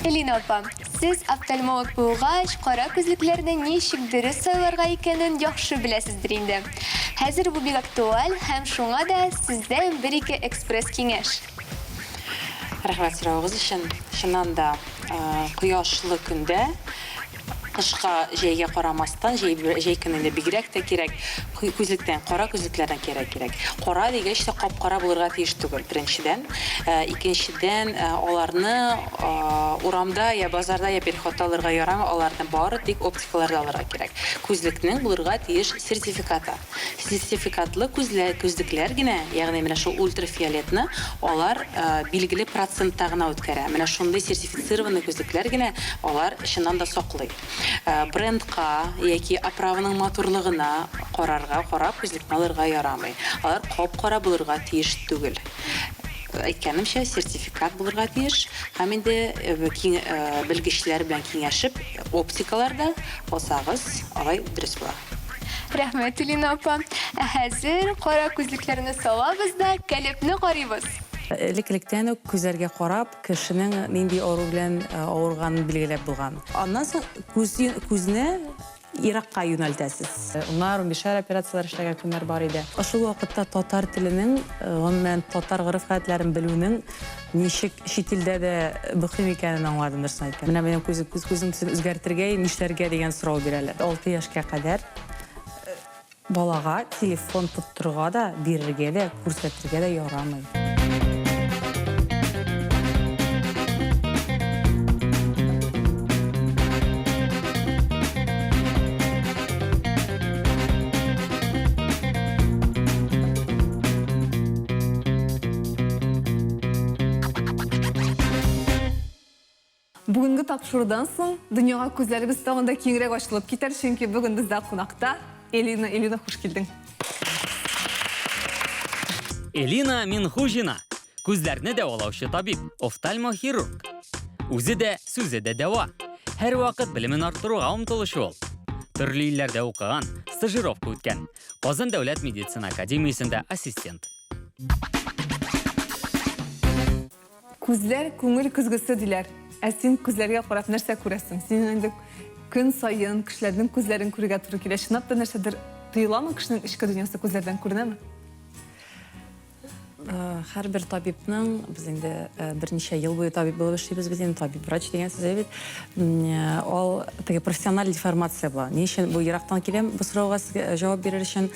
Элина апа, сез офтальмолог булгач, кара күзлекләрне ничек дөрес сайларга икәнен яхшы беләсездер инде. Хәзер бу бик актуаль һәм шуңа да сездән бер-ике экспресс киңәш. Рәхмәт соравыгыз өчен. Чыннан да, кояшлы көндә кышка, җәйгә карамастан, җәй, җәй көнендә бигрәк тә кирәк, күзлектән, кара күзлекләрдән кирәк кирәк. Кара дигәч тә кап-кара булырга тиеш түгел, беренчедән. Икенчедән, аларны урамда я базарда, я переходта алырга ярамый, аларны бары тик оптикаларда алырга кирәк. Күзлекнең булырга тиеш сертификаты. Сертификатлы күзлә, күзлекләр генә, ягъни менә шул ультрафиолетны алар билгеле процентта гына үткәрә. Менә шундый сертифицированный күзлекләр генә алар чыннан да саклый. Брендка яки оправаның матурлыгына карарга, карап күзлекне алырга ярамый. Алар кап-кара булырга тиеш түгел. Әйткәнемчә, сертификат булырга тиеш һәм инде белгечләр белән киңәшеп, оптикаларда алсагыз, алай дөрес була. Рәхмәт, Элина апа. Ә хәзер кара күзлекләрне салабыз да калебне карыйбыз. Элек-электән үк күзләргә карап, кешенең нинди авыру белән авырганын билгеләп булган. Аннан соң күз, күзне еракка юнәлтәсез. Унар, унбишәр операцияләр эшләгән көннәр бар иде. Шул вакытта татар теленең, гомумән, татар гореф-гадәтләрен белүнең Ничек чит илдә дә мөһим икәнен аңладым, дөресен әйткәндә. Менә минем күз, күз, күзем төсен үзгәртергә, нишләргә дигән сорау бирәләр. 6 яшькә кадәр балага телефон тоттырырга да, бирергә дә, күрсәтергә дә ярамый. Бүгенге тапшырудан соң дөньяга күзләребез тагын да киңрәк ачылып китәр, чөнки бүген бездә кунакта Элина. Элина, хуш килдең. Элина Минхуҗина, күзләрне дәвалаучы табиб, офтальмохирург. Үзе дә, сүзе дә дәва. Һәрвакыт белемен арттыруга омтылучы ул. Төрле илләрдә укыган, стажировка үткән. Казан дәүләт медицина академиясендә ассистент. Күзләр күңел көзгесе диләр. Ә син күзләргә карап нәрсә күрәсең? Син инде көн саен кешеләрнең күзләрен күрергә туры килә. Чынлап та нәрсәдер тоеламы кешенең эчке дөньясы күзләрдән күренәме? Һәрбер табибның, без инде берничә ел буе табиб булып эшлибез бит инде, табиб врач дигән сүз бит. Ул теге профессиональ деформация була. Ни өчен бу ерактан киләм бу сорауга сезгә җавап бирер өчен.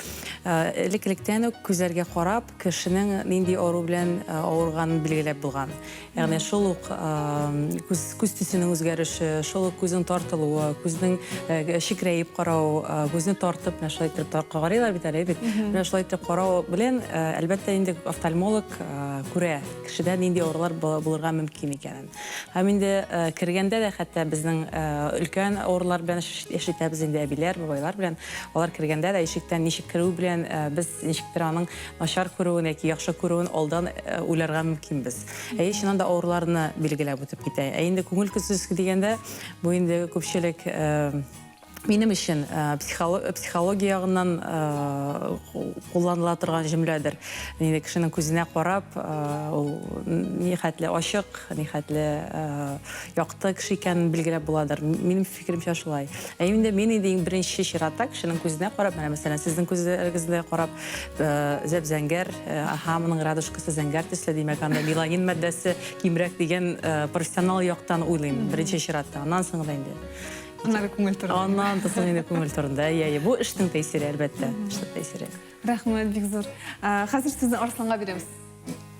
Элек-электән үк күзләргә карап, кешенең нинди авыру белән авырганын билгеләп булган. Ягъни шул ук күз, күз төсенең үзгәреше, шул ук күзнең тартылуы, күзнең чекрәеп карау, күзне тартып, менә шулай итеп карыйлар бит әле, бит. Менә шулай итеп карау белән, әлбәттә, инде офтальмолог күрә кешедә нинди авырулар булырга мөмкин икәнен. Һәм инде кергәндә дә хәтта безнең өлкән авырулар белән эш итәбез инде, әбиләр, бабайлар белән. Алар кергәндә дә ишектән ничек керү белән без ничектер аның начар күрүен яки яхшы күрүен алдан уйларга мөмкинбез. Әйе, чыннан да авыруларны билгеләп үтеп китә. Ә инде күңел көзгесе дигәндә, бу инде күпчелек минем өчен психология ягыннан кулланыла торган җөмләдер. Инде кешенең күзенә карап, ул ни хәтле ачык, ни хәтле якты кеше икәнен билгеләп буладыр. Минем Фикеремчә шулай. Ә инде мин инде иң беренче чиратта кешенең күзенә карап, менә мәсәлән, сезнең күзләрегезгә карап, зәп-зәңгәр, аһа, моның радужкасы зәңгәр төсле, димәк, анда меланин матдәсе кимрәк дигән профессионал яктан уйлыйм беренче чиратта. Аннан соң гына инде. Аннары күңел турында. Аннан соң инде күңел турында. Әйе, әйе, бу эшнең тәэсире, әлбәттә, эшнең тәэсире. Рәхмәт бик зур. Хәзер сүзне Арсланга бирәбез.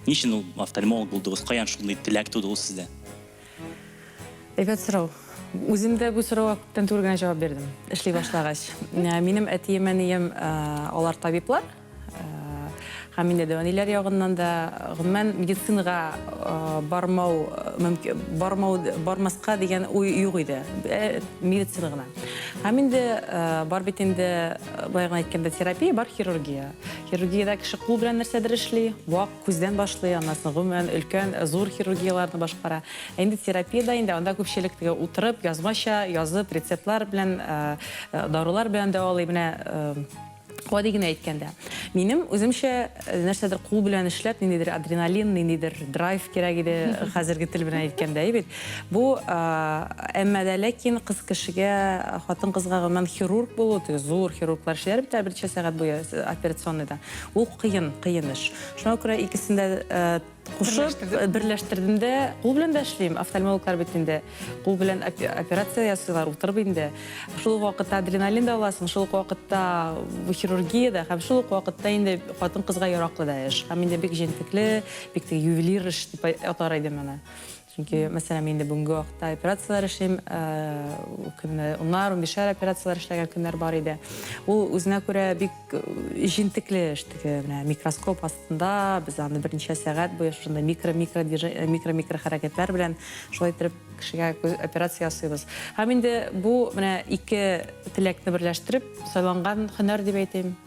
Ни өчен ул офтальмолог булдыгыз? Каян шундый теләк туды ул сездә? Әйбәт сорау. Үзем дә бу сорауга күптән түгел генә җавап бирдем, эшли башлагач. Минем әтием, әнием, алар табиблар. Һәм инде дәү әниләр ягыннан да, гомумән, медицинага бармау, бармау, бармаска дигән уй юк иде. Медицина гына. Һәм инде бар бит инде, былай гына әйткәндә, терапия, бар хирургия. Хирургиядә кеше кул белән нәрсәдер эшли, вак күздән башлый, аннан соң, гомумән, өлкән, зур хирургияләрне башкара. Ә инде терапиядә инде анда күпчелек теге утырып, язмача язып, рецептлар белән, дарулар белән дәвалый. Менә Гади генә әйткәндә, минем үземчә нәрсәдер кул белән эшләп, ниндидер адреналин, ниндидер драйв кирәк иде, хәзерге тел белән әйткәндә, әй бит. Бу, әмма дә ләкин кыз кешегә, хатын-кызга гомумән хирург булу, теге зур хирурглар эшлиләр бит әле берничә сәгать буе операционныйда. Ул кыен, кыен эш. Шуңа күрә икесен дә Кушып, берләштердем дә, кул белән дә эшлим. Офтальмологлар бит инде кул белән операция ясыйлар, утырып инде. Шул ук вакытта адреналин да аласың, шул ук вакытта хирургия дә һәм шул ук вакытта инде хатын-кызга яраклы да эш. Һәм инде бик җентекле, бик теге ювелир эш дип атар идем моны. Чөнки, мәсәлән, мин инде бүгенге вакытта операцияләр эшлим, көненә унар, унбишәр операцияләр эшләгән көннәр бар иде. Ул үзенә күрә бик җентекле эш, теге менә микроскоп астында без аны берничә сәгать буе шушында микро-микро микро-микро хәрәкәтләр белән шулай иттереп кешегә операция ясыйбыз. Һәм инде бу менә ике теләкне берләштереп сайланган һөнәр дип әйтим.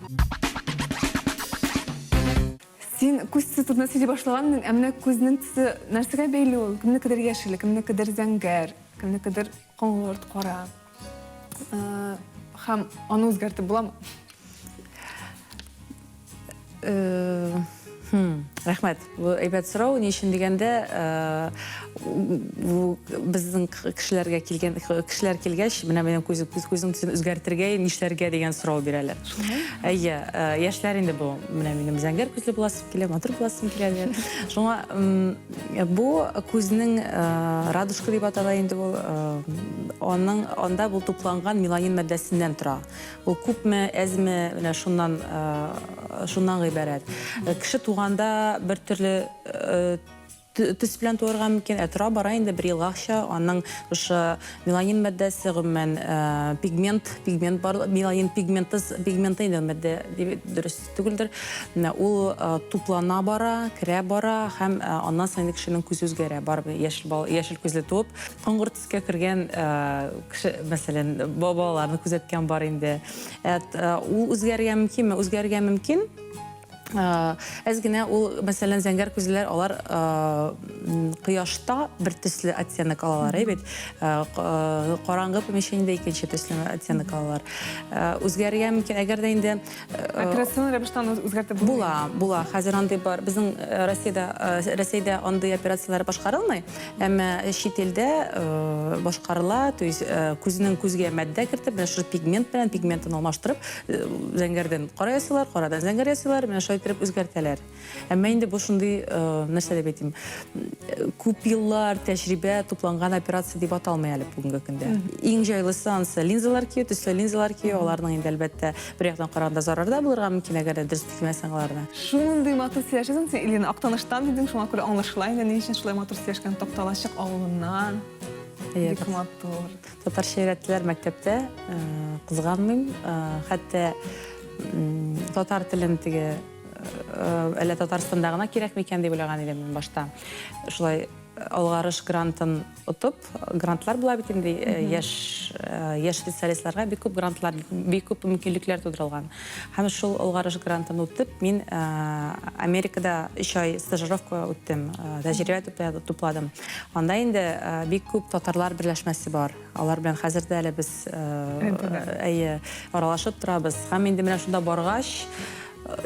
Син күз төсе турында сөйли башлаган идең, ә менә күзнең төсе нәрсәгә бәйле ул? Кемнекедер яшел, кемнекедер зәңгәр, кемнекедер коңгырт кара. Һәм аны үзгәртеп буламы? Рәхмәт. Бу әйбәт сорау. Ни өчен дигәндә, бу безнең кешеләргә килгән кешеләр килгәч, менә минем күз күзнең төсен үзгәртергә, нишләргә дигән сорау бирәләр. Әйе, яшьләр инде бу. Менә минем зәңгәр күзле буласым килә, матур буласым килә дигән. Шуңа бу күзнең радужка дип атала инде ул. Аның анда бу тупланган меланин матдәсеннән тора. Ул күпме, әзме, менә шуннан шуннан гыйбарәт. Кеше туганда бер төрле төс белән туарга мөмкин, ә тора-бара инде бер елгача аның шушы меланин матдәсе, гомумән, пигмент, пигмент бар, меланин пигменты, пигменты инде матдә дип дөрес түгелдер. Менә ул туплана бара, керә бара һәм аннан соң инде кешенең күзе үзгәрә. Барыбер яшел, яшел күзле туып, коңгырт Төскә кергән кеше, мәсәлән, балаларны күзәткән бар инде. Ул үзгәрергә мөмкинме? Үзгәрергә мөмкин. Әз генә ул, мәсәлән, зәңгәр күзлеләр, алар кояшта бер төсле оттенок алалар, әй бит. Караңгы помещениедә икенче төсле оттенок алалар. Үзгәрергә мөмкин, әгәр дә инде Операцион рәвештә аны үзгәртеп булмый. Була, була. Хәзер андый бар. Безнең Россиядә, Рәсәйдә андый операцияләр башкарылмый. Әмма чит илдә башкарыла, то есть күзнең күзгә матдә кертеп, менә шушы пигмент белән пигментын алмаштырып, зәңгәрдән кара ясыйлар, карадан зәңгәр ясыйлар, менә шулай иттереп үзгәртәләр. Әмма инде бу шундый, нәрсә дип әйтим, күп еллар тәҗрибә тупланган операция дип аталмый әле бүгенге көндә. Иң җайлысы ансы линзалар кию, төсле линзалар кию, аларның инде әлбәттә бер яктан караганда зарар да булырга мөмкин, әгәр дә дөрес кимәсәң аларны. Шундый матур сөйләшәсең син, Элина, Актаныштан дидең, шуңа күрә аңлашыла инде, ни өчен шулай матур сөйләшкән Такталачык авылыннан. Бик матур. Татарча өйрәттеләр мәктәптә, кызганмыйм. Хәтта татар телен теге әллә Татарстанда гына кирәк микән дип уйлаган идем мин башта. Шулай Алгарыш грантын отып, грантлар була бит инде яшь яшь специалистларга бик күп грантлар, бик күп мөмкинлекләр тудырылган. Һәм шул Алгарыш грантын үтеп, мин Америкада өч ай стажировка үттем, тәҗрибә тупладым. Анда инде бик күп татарлар берләшмәсе бар. Алар белән хәзер дә әле без әйе, аралашып торабыз. Һәм инде менә шунда баргач,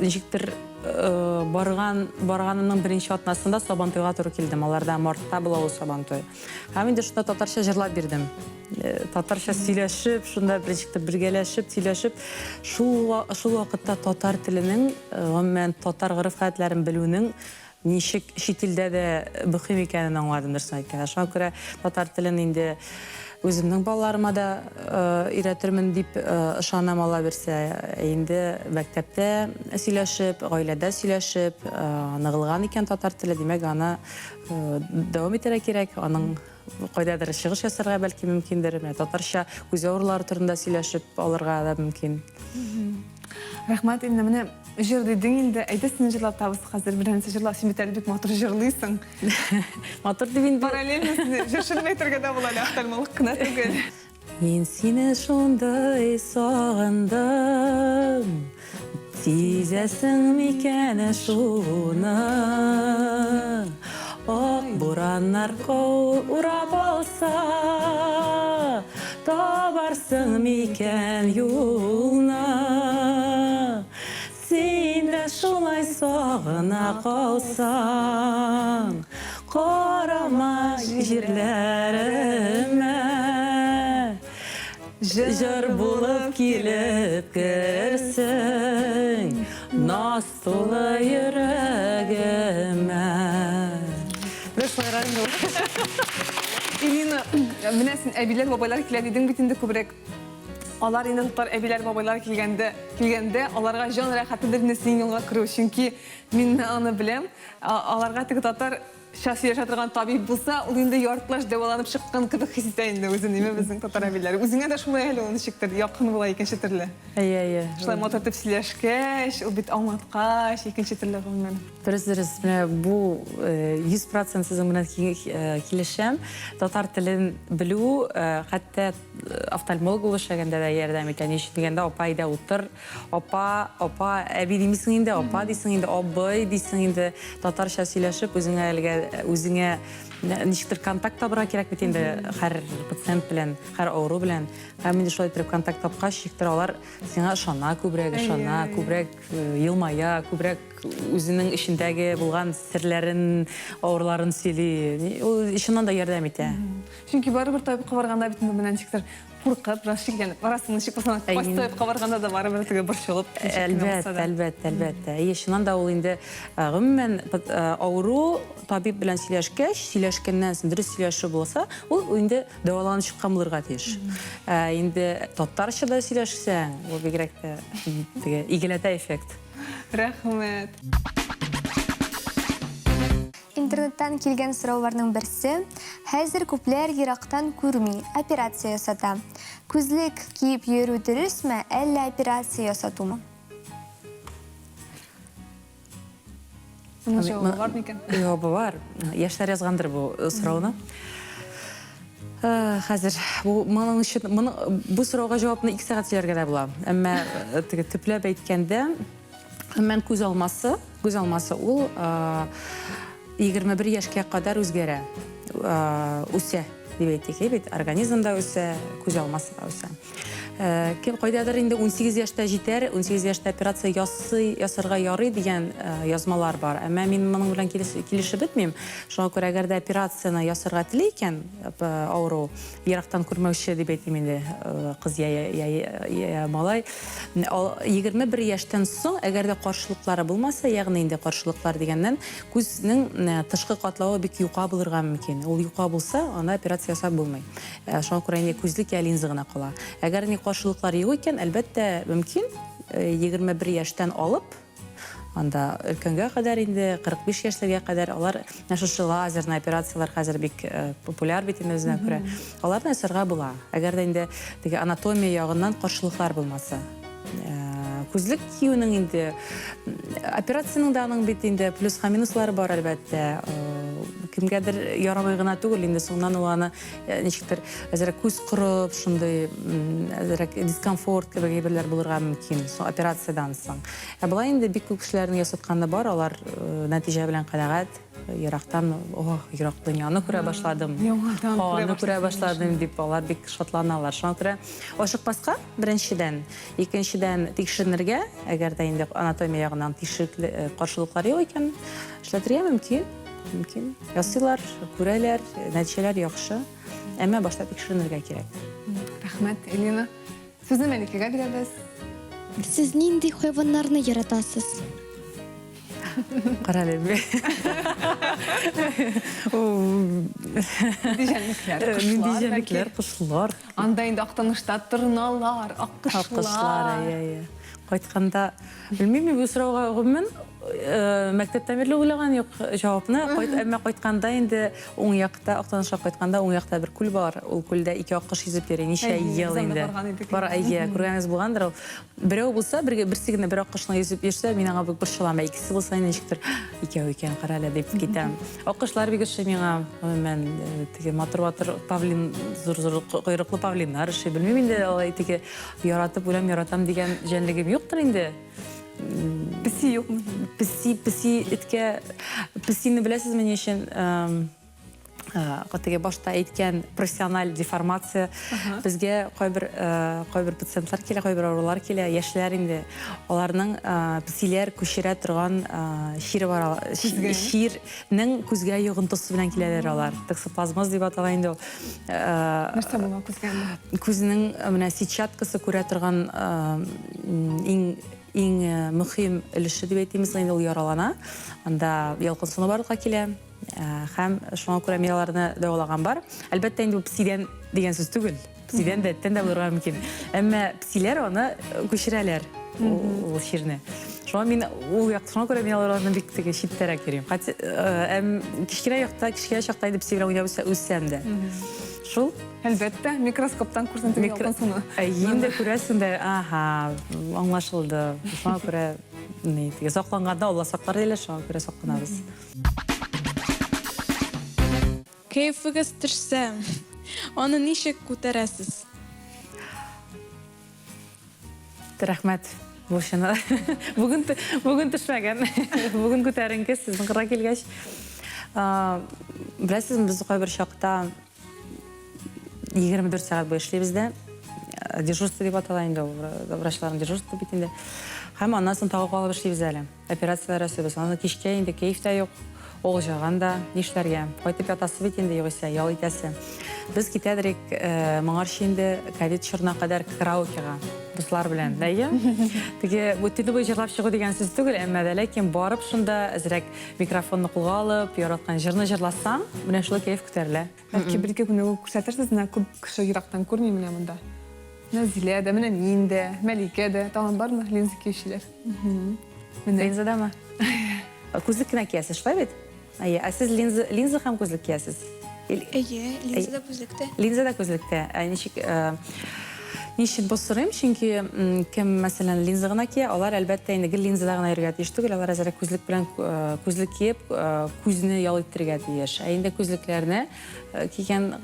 ничектер барган барганымның беренче атнасында Сабантуйга туры килдем. Аларда мартта була ул Сабантуй. Һәм инде шунда татарча җырлап бирдем. Татарча сөйләшеп, шунда ничектер бергәләшеп, сөйләшеп, шул шул вакытта татар теленең, гомумән, татар гореф-гадәтләрен белүнең Ничек чит илдә дә мөһим икәнен аңладым, дөресен әйткәндә. Шуңа күрә татар телен инде үземнең балаларыма да өйрәтермен дип ышанам, Алла бирсә. Инде мәктәптә сөйләшеп, гаиләдә сөйләшеп, ныгылган икән татар теле, димәк, аны дәвам итәргә кирәк, аның кайдадыр чыгыш ясарга бәлки мөмкиндер, менә татарча күз авырулары турында сөйләшеп алырга да мөмкин. Рәхмәт, инде менә җыр дидең инде. Әйдә сине җырлатабыз хәзер. Беренче җырла, син бит әле бик матур җырлыйсың. Матур дип инде. Параллельно сине җырчы дип әйтергә дә була әле, офтальмолог кына түгел. Мин сине шундый сагындым, сизәсең микән шуны? Ак бураннар урап алса, табарсың микән юлны? Сагына калсаң, карама җирләремә. Җыр булып килеп керерсең, наз тулы йөрәгемә. Менә шулайрак инде ул. Ирина, менә син әбиләр, бабайлар килә дидең бит инде күбрәк. Алар инде татар әбиләр, бабайлар килгәндә, килгәндә аларга җан рәхәтедер инде синең юлга керү. Чөнки мин аны беләм. Аларга теге татар Ча сөйләшә торган табиб булса, ул инде яртылаш дәваланып чыккан кебек хис итә инде үзен, димме, безнең татар әбиләре. Үзеңә дә шулай әле ул ничектер, якын була икенче төрле. Әйе, әйе. Шулай матур итеп сөйләшкәч, ул бит аңлаткач, икенче төрле гомумән. Дөрес, дөрес. Менә бу 100 процент сезнең белән килешәм. Татар телен белү, хәтта офтальмолог булып эшләгәндә дә ярдәм итә. Ни өчен дигәндә, апа, әйдә утыр, Апа, апа, әби димисең инде, апа дисең инде, абый дисең инде. Татарча сөйләшеп, үзеңә әлегә, үзеңә ничектер контакт табырга кирәк бит инде һәр пациент белән, һәр авыру белән. Һәм инде шулай итеп контакт тапкач, ничектер алар сиңа ышана күбрәк, ышана, күбрәк елмая, күбрәк үзенең эчендәге булган серләрен, авыруларын сөйли. Ул чыннан да ярдәм итә. Чөнки барыбер табибка барганда бит инде менә ничектер Куркып, бераз шикләнеп барасың, ничек булса да, кайсы табибка барганда да барыбер теге борчылып, Әлбәттә, әлбәттә, әлбәттә. Әйе, чыннан да ул инде гомумән авыру табиб белән сөйләшкәч, сөйләшкәннән соң дөрес сөйләшү булса, ул инде дәваланып чыккан булырга тиеш. Ә инде татарча да сөйләшсәң, ул бигрәк тә теге игеләтә эффект. Рәхмәт. Интернеттан килгән сорауларның берсе, хәзер күпләр ерактан күрми, операция ясата. Күзлек киеп йөрү дөресме, әллә операция ясатумы? Моның җавабы бар микән? Җавабы бар. Яшьләр язгандыр бу сорауны. Хәзер бу моның өчен моны бу сорауга җавапны 2 сәгать сөйләргә дә була. Әмма теге төпләп әйткәндә, Гомумән, күз алмасы, күз алмасы ул 21 яшькә кадәр үзгәрә, үсә дип әйтик, бит организм да үсә, күз алмасы да үсә. Кем кайдадыр инде 18 яшьтә җитәр, 18 яшьтә операция ясый, ясарга ярый дигән язмалар бар. Әмма мин моның белән килешеп бетмим. Шуңа күрә әгәр дә операцияне ясарга тели икән, авыру, Ерактан күрмәүче дип әйтим инде, кыз я, я, я малай. 21 яшьтән соң, әгәр дә каршылыклары булмаса, ягъни инде каршылыклар дигәннән, күзнең тышкы катлавы бик юка булырга мөмкин. Ул юка булса, анда операция ясап булмый. Шуңа күрә инде күзлек я линза гына кала. Әгәр инде каршылыклар юк икән, әлбәттә, мөмкин 21 яшьтән алып, Анда өлкәнгә кадәр инде, 45 яшьләргә кадәр алар менә шушы лазерный операцияләр хәзер бик э, популяр бит инде үзенә күрә. Аларны ясарга була. Әгәр дә инде теге анатомия ягыннан каршылыклар булмаса. Э, күзлек киюнең инде операциянең дә аның бит инде плюс һәм минуслары бар әлбәттә. Э, кемгәдер ярамый гына түгел, инде соңыннан ул аны ничектер әзрәк күз корып, шундый әзрәк дискомфорт кебек әйберләр булырга мөмкин операциядән соң. Ә болай инде бик күп кешеләрнең ясатканы бар, алар нәтиҗә белән канәгать. Ерактан, ох, ерак дөньяны күрә башладым. Яңадан күрә күрә башладым дип алар бик шатланалар. Шуңа күрә ашыкмаска беренчедән, икенчедән тикшеренергә, әгәр дә инде анатомия ягыннан тикшерекле каршылыклар юк икән, эшләтергә мөмкин. Мөмкин. Ясыйлар, күрәләр, нәтиҗәләр яхшы. Әмма башта тикшеренергә кирәк. Рәхмәт, Элина. Сүзне Мәликәгә бирәбез. Сез нинди хайваннарны яратасыз? Карале. Нинди җәнлекләр? Нинди җәнлекләр, кошлар. Анда инде Актанышта торналар, аккошлар. Аккошлар, әйе, әйе. Кайтканда, белмим, бу сорауга гомумән мәктәптән бирле уйлаган юк җавапны. Әмма кайтканда инде уң якта, Актанышка кайтканда уң якта бер күл бар. Ул күлдә ике аккош йөзеп йөри. Ничә ел инде. Бар, әйе, күргәнегез булгандыр ул. Берәү булса, бер берсе генә бер аккошны йөзеп йөрсә, мин аңа бик борчылам. Ә икесе булса, инде ничектер, икәү икән, кара әле дип китәм. Аккошлар бик ошый миңа. Гомумән, теге матур-матур павлин, зур-зур койрыклы павлиннар ошый. Белмим инде, алай теге Яратып үләм, яратам дигән җәнлегем юктыр инде. Песи юкмы? Песи, песи эткә, песине беләсезме ни өчен? Теге башта әйткән профессиональ деформация безгә кайбер кайбер пациентлар килә, кайбер авырулар килә, яшьләр инде. Аларның песиләр күчерә торган чире бар. Чирнең күзгә йогынтысы белән киләләр алар. Токсоплазмоз дип атала инде ул. Нәрсә була күзгә? Күзнең менә сетчаткасы күрә торган иң иң мөһим өлеше дип әйтимез инде ул яралана. Анда ялкынсыну барлыкка килә. Һәм шуңа күрә мин аларны дәвалаган бар. Әлбәттә, инде бу песидән дигән сүз түгел. Песидән дә, эттән дә булырга мөмкин. Әмма песиләр аны күчерәләр ул чирне. Шуңа мин ул як, шуңа күрә мин аларны бик теге читтәрәк йөрим. Хотя, әм кечкенә якта, кечкенә чакта инде песи белән уйнап үссәм дә. Шул. Әлбәттә, микроскоптан күрсәң теге ялкынсыну. Инде күрәсең дә, аһа, аңлашылды. Шуңа күрә ни, теге сакланганда Алла саклар диләр, шуңа күрә сакланабыз. Кәефегез төшсә, аны ничек күтәрәсез? Рәхмәт. Бу чын. Бүген бүген төшмәгән. Бүген күтәренке сезнең кырга килгәч. Беләсезме, без кайбер чакта 24 сәгать буе эшлибез дә. Дежурство дип атала инде ул, врачларның дежурство бит инде. Һәм аннан соң тагы калып эшлибез әле. Операцияләр ясыйбыз. Аны кичкә инде кәеф тә юк, олҗаган да, нишләргә? Кайтып ятасы бит инде югыйсә, ял итәсе. Без китәдер идек моңарчы инде ковид чорына кадәр караокега дуслар белән. Әйе. Теге бу төне буе җырлап чыгу дигән сүз түгел, әмма дә ләкин барып шунда әзрәк микрофонны кулга алып, яраткан җырны җырласаң, менә шулай кәеф күтәрелә. Бәлки бер-ике күнегү күрсәтерсез, менә күп кеше ерактан күрми менә монда. Менә Зилә дә, менә мин дә, Мәликә дә, тагын бармы линза киючеләр? Менә. Линзадамы? Күзлек кенә киясез, шулай бит? Әйе, ә сез линза, линза һәм күзлек киясез? Әйе, линза да күзлек тә. Линза да күзлек тә. Ә ничек Ничек бу сорыйм, чөнки кем, мәсәлән, линза гына кия, алар, әлбәттә, инде гел линзада гына йөрергә тиеш түгел, алар әзрәк күзлек белән күзлек киеп, күзне ял иттерергә тиеш. Ә инде күзлекләрне кигән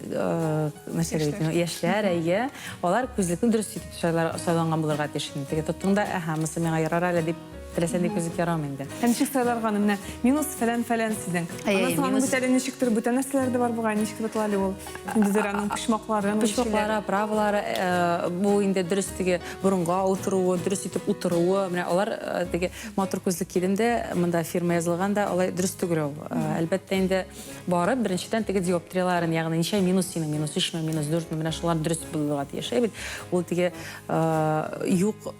нәрсә дип әйтим, яшьләр, әйе, алар күзлекне дөрес итеп сайланган булырга тиеш инде. Теге тоттың да, әһә, монысы миңа ярар әле дип Теләсә нинди күзлек ярамый инде. Һәм ничек сайларга аны? Менә минус фәлән-фәлән сезнең. Аннан соң аның бит әле ничектер бүтән нәрсәләре дә бар бугай, ничек дип атала әле ул? Ниндидер аның почмаклары, Почмаклары, правалары, бу инде дөрес теге борынга утыруы, дөрес итеп утыруы. Менә алар теге матур күзлек кидем дә, монда фирма язылган да, алай дөрес түгел ул. Әлбәттә инде барып, беренчедән теге диоптрияләрен, ягъни ничә минус синең, минус өчме, минус дүртме, менә шулар дөрес булырга тиеш. Әйе бит, ул теге юк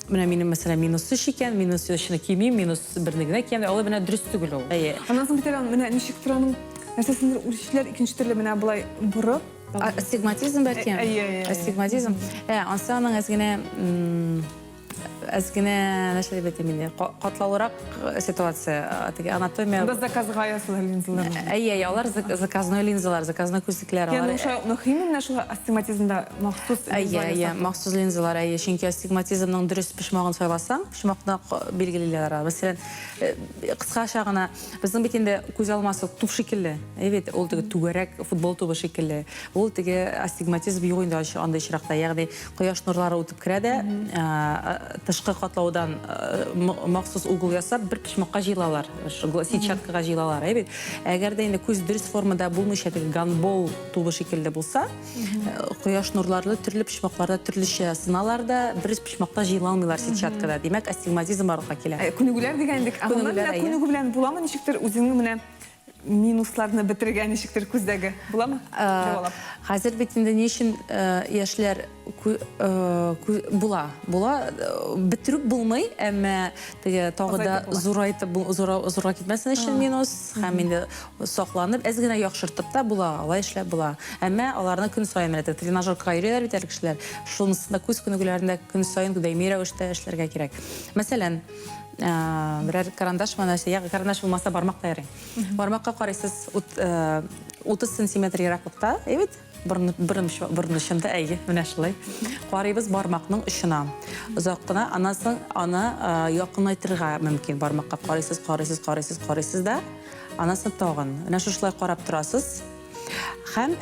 Менә минем, мәсәлән, минус өч икән, минус өчне кимим, минус берне генә киям. Алай менә дөрес түгел ул. Әйе. Аннан соң бит әле менә ничек тора аның нәрсәсендер үлчиләр икенче төрле менә болай борып. Астигматизм бәлки? Әйе, әйе. Астигматизм. Ә, ансы аның әз генә әз генә нәрсә дип әйтим инде, катлаулырак ситуация. Теге анатомия. Анда заказга ясала линзалар. Әйе, әйе, алар заказной линзалар, заказной күзлекләр. Алар. Яны шулай мөһим менә шул астигматизмда махсус линзалар. Әйе, әйе, махсус линзалар, әйе, чөнки астигматизмның дөрес почмагын сайласаң, почмакны билгелиләр алар. Мәсәлән, кыскача гына, безнең бит инде күз алмасы туп шикелле, әйе бит, ул теге түгәрәк футбол тубы шикелле. Ул теге астигматизм юк инде андый очракта, ягъни кояш нурлары үтеп керә дә, тышкы катлаудан махсус угол ясап, бер почмакка җыелалар, сетчаткага җыелалар, әйе бит. Әгәр дә инде күз дөрес формада булмыйча, теге гандбол тубы шикелле булса, кояш нурлары төрле почмакларда төрлечә сыналар да, бер почмакта җыела алмыйлар сетчаткада. Димәк, астигматизм барлыкка килә. Күнегүләр дигән идек. Ә моннан менә күнегү белән буламы ничектер үзеңнең менә минусларны бетерергә ничектер күздәге буламы? Дәвалап. Хәзер бит инде ни өчен яшьләр була, була, бетерү булмый, әмма теге тагы да зурайтып, зурга китмәсен өчен минус һәм инде сакланып, әз генә яхшыртып та була, алай эшләп була. Әмма аларны көн саен менә теге тренажеркага йөриләр бит әле кешеләр. Шунысын да күз күнегүләрен дә көн саен даими рәвештә эшләргә кирәк. Мәсәлән, Берәр карандаш менә я карандаш булмаса бармак та ярый. Бармакка карыйсыз, 30 сантиметр ераклыкта, әйбәт, борын борын борын очында, әйе, менә шулай. Карыйбыз бармакның очына. Озак кына, аннан соң аны якынайтырга мөмкин бармакка. Карыйсыз, карыйсыз, карыйсыз, карыйсыз да, аннан соң тагын. Менә шушылай карап торасыз. Һәм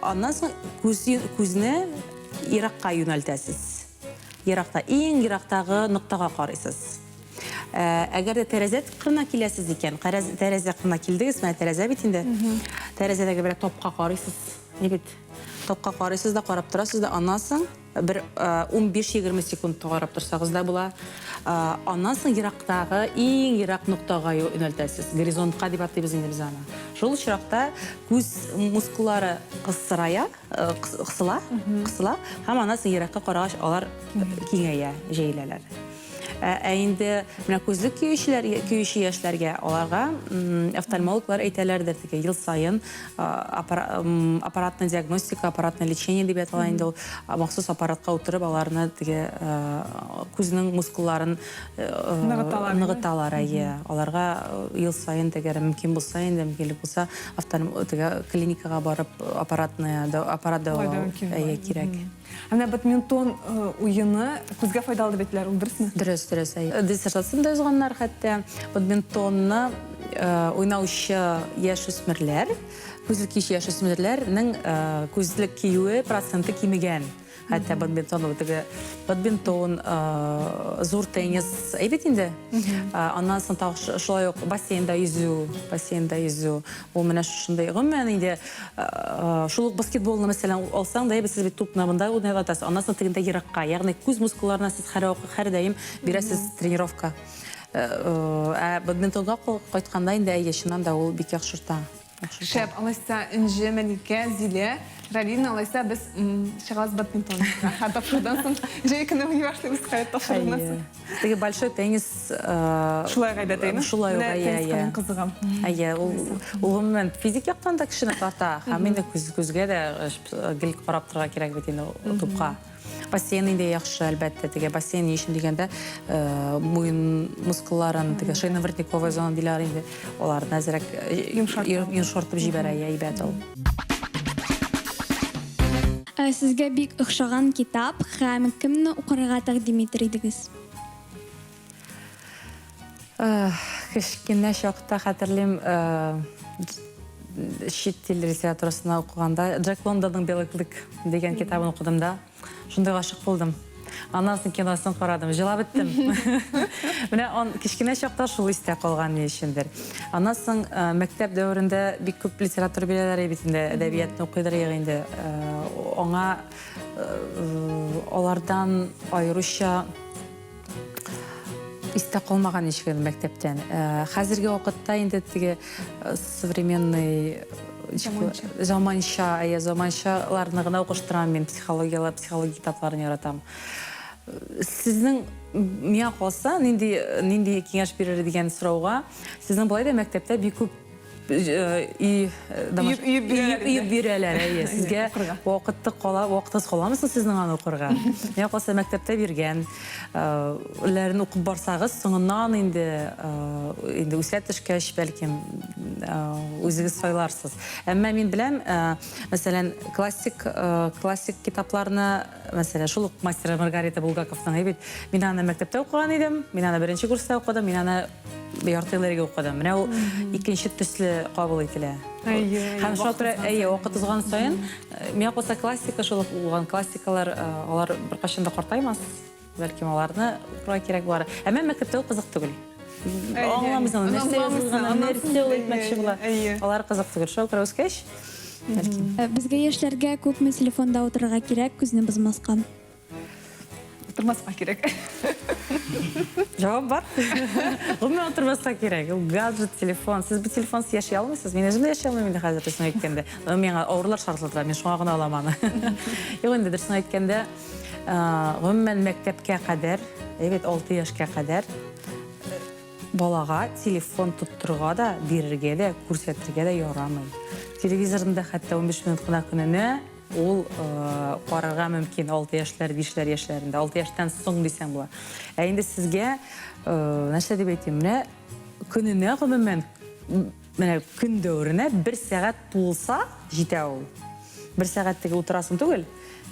аннан соң күзне еракка юнәлтәсез. Еракта, иң ерактагы ноктага карыйсыз. Әгәр дә тәрәзә кырына киләсез икән, тәрәзә кырына килдегез, менә тәрәзә бит инде. Тәрәзәдәге бер топка карыйсыз. Ни бит? Топка карыйсыз да, карап торасыз да, аннан соң бер 15-20 секунд карап торсагыз да була. Аннан соң ерактагы иң ерак ноктага юнәлтәсез. Горизонтка дип атыйбыз инде без аны. Шул очракта күз мускуллары кысырая, кысыла, кысыла һәм аннан соң еракка карагач алар киңәя, җәеләләр. Ә инде менә күзлек киючеләр, киюче яшьләргә, аларга офтальмологлар әйтәләрдер, теге ел саен аппаратная диагностика, аппаратное лечение дип атала инде ул, махсус аппаратка утырып, аларны теге күзнең мускулларын ныгыталар. Ныгыталар, әйе. Аларга ел саен теге мөмкин булса инде, мөмкинлек булса, теге клиникага барып аппаратная, аппарат дәвалау, әйе, кирәк. Ә менә бадминтон уены күзгә файдалы дип әйтәләр, ул дөресме? Дөрес, дөрес. Диссертацияне дә язганнар хәтта. Бадминтонны уйнаучы яшүсмерләр, күзлек киюче яшүсмерләрнең күзлек киюе проценты кимегән. Хәтта бадминтон, теге бадминтон, зур теннис әйбәт инде. Аннан соң тагы шулай ук бассейнда йөзү, бассейнда йөзү. Ул менә шушындый. Гомумән инде шул ук баскетболны мәсәлән алсаң да, сез бит тупны монда уйнап атасыз, аннан соң тегендә еракка. Ягъни күз мускулларына сез һәрвакыт һәрдаим бирәсез тренировка. Ә бадминтонга кайтканда инде әйе, чыннан да ул бик яхшырта. Шәп, алайса Энҗе, Мәликә, Зилә, Ралина, алайса без чыгабыз бадминтонга. Тапшырудан соң җәй көне уйный башлыйбыз, хәят тапшыруыннан соң. Теге большой теннис Шулай гайбәт, әйеме? Шулай ук, әйе, әйе. Кызыгам. Әйе, ул ул гомумән физик яктан да кешене тарта, һәм инде күз күзгә дә гел карап торырга кирәк бит инде тупка. Бассейн инде яхшы, әлбәттә, теге бассейн ни өчен дигәндә, муен мускулларын, теге шейно-воротниковая зона диләр инде, аларны әзрәк йомшартып җибәрә, әйбәт ул. Сезгә бик охшаган китап һәм кемне укырга тәкъдим итер идегез? Кечкенә чакта хәтерлим, чит тел литературасына укыганда Джек Лондонның Белый клык дигән китабын укыдым да, шундый гашык булдым. Аннан соң киносын карадым, җылап беттем. Менә он кечкенә чакта шул истә калган ни өчендер. Аннан соң э, мәктәп дәверендә бик күп литература бирәләр бит инде, әдәбиятны укыйдыр инде. Э, аңа э, алардан аеруча истә калмаган ничек инде мәктәптән. Хәзерге вакытта инде теге современный заманча, әйе, заманчаларны гына укыштырам мин, психологияләр, психология китапларын яратам. Сезнең миңа калса, нинди нинди киңәш бирер дигән сорауга, сезнең болай да мәктәптә бик күп и өеп бирәләр, әйе. Сезгә вакыты кала, вакытыгыз каламы соң сезнең аны укырга? Миңа калса, мәктәптә биргән ләрен укып барсагыз, соңыннан инде инде үсә төшкәч, бәлкем, үзегез сайларсыз. Әмма мин беләм, мәсәлән, классик классик китапларны, мәсәлән, шул ук Мастер и Маргарита Булгаковның, әйе бит, мин аны мәктәптә укыган идем, мин аны беренче курста укыдым, мин аны ярты ел элек укыдым. Менә ул икенче төсле кабул ителә. Әйе, Һәм шуңа күрә, әйе, вакыт узган саен, миңа калса классика шул ук булган классикалар, алар беркайчан да картаймас. Бәлкем аларны укырга кирәк булыр. Әмма мәктәптә ул кызык түгел. Аңламыйсың аны, нәрсә язылган, нәрсә ул әйтмәкче була. Алар кызык түгел. Шуңа күрә үскәч, бәлкем. Безгә яшьләргә күпме телефонда утырырга кирәк, күзне бозмаска? Утырмаска кирәк. Җавап бар. Гомумән утырмаска кирәк. Ул гаджет, телефон. Сез бу телефонсыз яши алмыйсыз. Мин үзем дә яши алмыйм инде хәзер, дөресен әйткәндә. Но миңа авырлар шартлатыла, мин шуңа гына алам аны. Юк инде, дөресен әйткәндә, гомумән мәктәпкә кадәр, әйбәт 6 яшькә кадәр балага телефон тоттырырга да, бирергә дә, күрсәтергә дә ярамый. Телевизорны да хәтта 15 минут кына көненә Ул карарга мөмкин 6 яшьләр, 5 яшьләрендә, 6 яшьтән соң дисәң була. Ә инде сезгә нәрсә дип әйтим, менә көненә гомумән менә көн дәверенә бер сәгать тулса җитә ул. Бер сәгать теге утырасың түгел,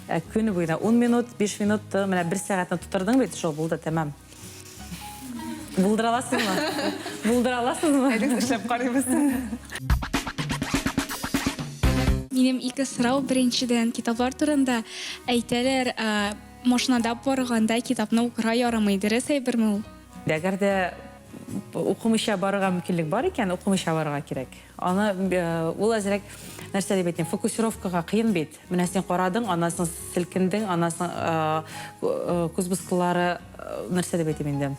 ә көне буена 10 минут, 5 минут, менә бер сәгатьне тутырдың бит, шул булды, тәмам. Булдыра аласызмы? Булдыра аласызмы? Әйдәгез эшләп карыйбыз. Минем ике сорау. Беренчедән, китаплар турында әйтәләр, машинада барганда китапны укырга ярамый. Дөрес әйберме ул? Әгәр дә укымыйча барырга мөмкинлек бар икән, укымыйча барырга кирәк. Аны ул әзрәк нәрсә дип әйтим, фокусировкага кыен бит. Менә син карадың, аннан соң селкендең, аннан соң күз мыскыллары нәрсә дип әйтим инде.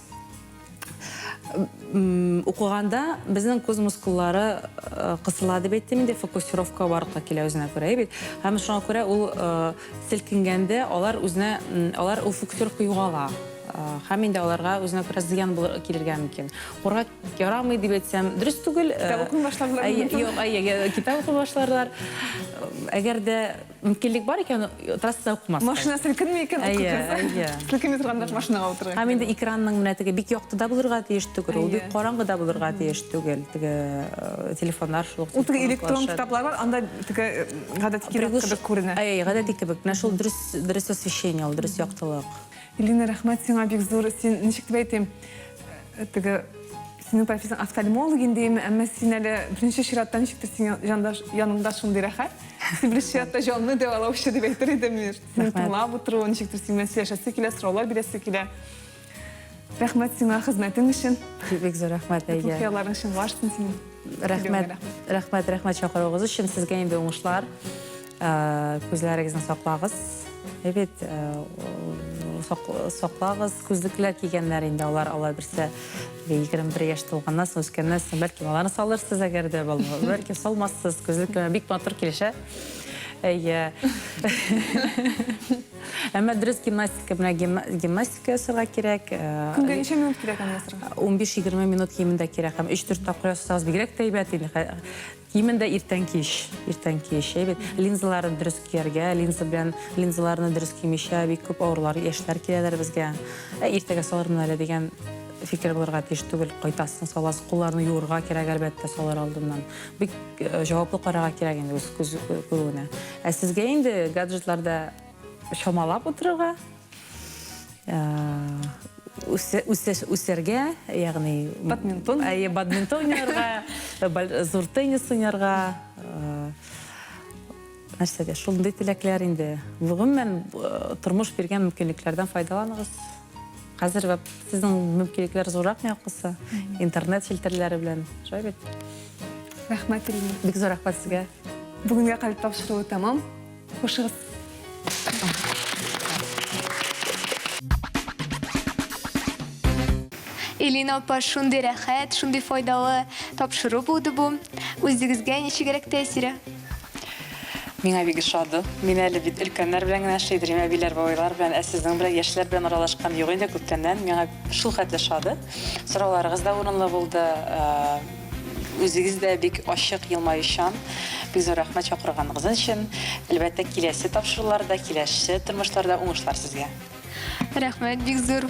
Укыганда безнең күз мускуллары кысыла дип әйттем инде, фокусировка барлыкка килә үзенә күрә, бит. Һәм шуңа күрә ул селкенгәндә алар үзенә алар ул фокусировка югала. Һәм инде аларга үзенә күрә зыян булыр килергә мөмкин. Укырга ярамый дип әйтсәм, дөрес түгел. Китап укый башларлар. Юк, әйе, китап укый башларлар. Әгәр дә мөмкинлек бар икән, трассада укымаска. Машина селкенми икән, укыгыз. Селкенми торганда машинага утырырга. Һәм инде экранның менә теге бик якты да булырга тиеш түгел, ул бик караңгы да булырга тиеш түгел. Теге телефоннар шул ук. Ул теге электрон китаплар бар, анда теге гадәти китап кебек күренә. Әйе, гадәти кебек. Менә шул дөрес, дөрес освещение ул, дөрес яктылык. Элина, рәхмәт сиңа бик зур. Син ничек дип әйтим, теге синең профессияң офтальмолог инде, әмма син әле беренче чиратта ничектер синең җанда яныңда шундый рәхәт. Син беренче чиратта җанны дәвалаучы дип әйтер идем мин. Сине тыңлап утыру, ничектер синең белән сөйләшәсе килә, сораулар бирәсе килә. Рәхмәт сиңа хезмәтең өчен. Бик зур рәхмәт, әйе. Хыялларың чынга ашсын синең. Рәхмәт, рәхмәт, рәхмәт чакыруыгыз өчен. Сезгә инде уңышлар. Күзләрегезне саклагыз. Әйбәт, саклагыз. Күзлекләр кигәннәр инде алар, алар берсе 21 яшь тулганнан соң, үскәннән соң, бәлки аларны салырсыз, әгәр дә бәлки салмассыз. Күзлекләр бик матур килешә. Әйе. Әмма дөрес гимнастика, менә гимнастика ясарга кирәк. Көнгә ничә минут кирәк аны ясарга? 15-20 минут кимендә кирәк. Һәм 3-4 тапкыр ясасагыз бигрәк тә әйбәт инде. Кимендә иртән кич, иртән кич, әйбәт. Линзаларын дөрес кияргә, линза белән линзаларны дөрес кимичә бик күп авырулар, яшьләр киләләр безгә. Ә иртәгә салырмын әле дигән фикер булырга тиеш түгел. Кайтасың, саласың, кулларны юырга кирәк, әлбәттә, салыр алдыннан. Бик э, җаваплы карарга кирәк инде үз күз күрүенә. Ә сезгә инде гаджетларда чамалап утырырга, үсәргә, ягъни бадминтон, әйе, бадминтон уйнарга, зур теннис уйнарга, нәрсә дә, шундый теләкләр инде. Гомумән, тормыш биргән мөмкинлекләрдән файдаланыгыз. Хәзер сезнең мөмкинлекләр зуррак миңа калса, интернет челтәрләре белән. Шулай бит? Рәхмәт, Ирина. Бик зур рәхмәт сезгә. Бүгенгә калеб тапшыруы тәмам. Хушыгыз. Элина апа, шундый рәхәт, шундый файдалы тапшыру булды бу. Үзегезгә ничегрәк тәэсире? Миңа бик ошады. Мин әле бит өлкәннәр белән генә эшли идем, әбиләр, бабайлар белән, ә сезнең белән яшьләр белән аралашкан юк инде күптәннән. Миңа шул хәтле ошады. Сорауларыгыз да урынлы булды. Үзегез дә бик ачык, елмаючан. Бик зур рәхмәт чакырганыгыз өчен. Әлбәттә, киләсе тапшыруларда, киләсе тормышларда уңышлар сезгә. Рәхмәт бик зур.